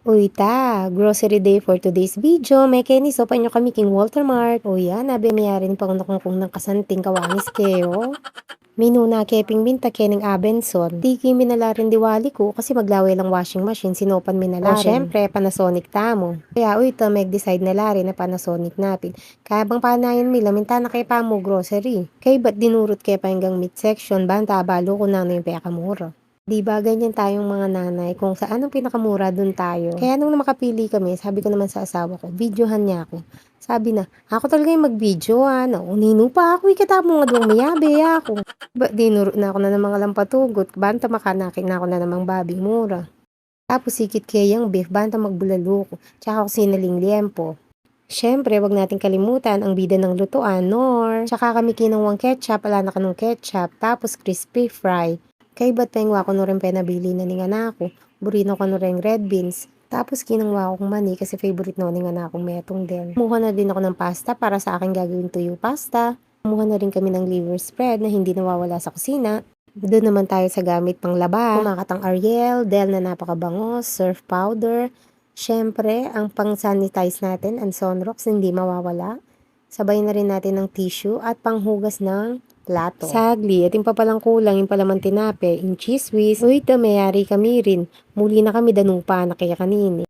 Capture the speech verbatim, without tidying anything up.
Uy ta, grocery day for today's video. Mekeni, sopan yu kami king Walter Mart. O yan, abe, mayari ning pangunakungkung nang kasanting kawangis ke, o. Minuna ke pin minta keni king Abenson. Tiki mi na la rin diwali ku kasi maglawe lang washing machine, sinopan mi na la rin. O, syempre, Panasonic tamu. Kaya, uy ta, meg-decide na la rin a Panasonic na pin. Kaya bang panayan mi la, minta na ke pa mu grocery. Kaybat dinurut ke pa ing midsection, banta abalu ku nanu ing pekamura. Di ba ganyan tayong mga nanay, kung saan ang pinakamura, dun tayo. Kaya nung makapili kami, sabi ko naman sa asawa ko, videohan niya ako. Sabi na, "Ako talaga ing mag-video, a, na, o ninu pa aku, ikatamu nga duang mayabe aku." Ba, dinuru na aku na namang alampatugut, banta makanakit na aku na namang babi mura. Tapos sikit ke yang beef, banta magbulalu ku. Tsaka ku sinaling liempo. Siyempre, wag nating kalimutan ang bida ng lutuan, nor. Tsaka kami kinawang ketchup, ala na kanung ketchup, tapos crispy fry. Kaybat pengwa ku nu rin penabili na ning anak ku. Buri na kanu ring red beans. Tapos kinawang mani kasi favorite no ning anak kung metung din. Kumuha na din ako ng pasta para sa aking gagawing tuyo pasta. Kumuha na rin kami ng liver spread na hindi nawawala sa kusina. Doon naman tayo sa gamit pang laba. Kumakatang Ariel, Del na napakabangos, surf powder. Siyempre, ang pang-sanitize natin, ang Sunrox, hindi mawawala. Sabay na rin natin ng tissue at panghugas ng plato. Saglit, atin pa palang kulang ing palaman tinape, ing cheese whiz. Uy ta, mayari kami rin. Muli na kami, danupa na kaya kanini.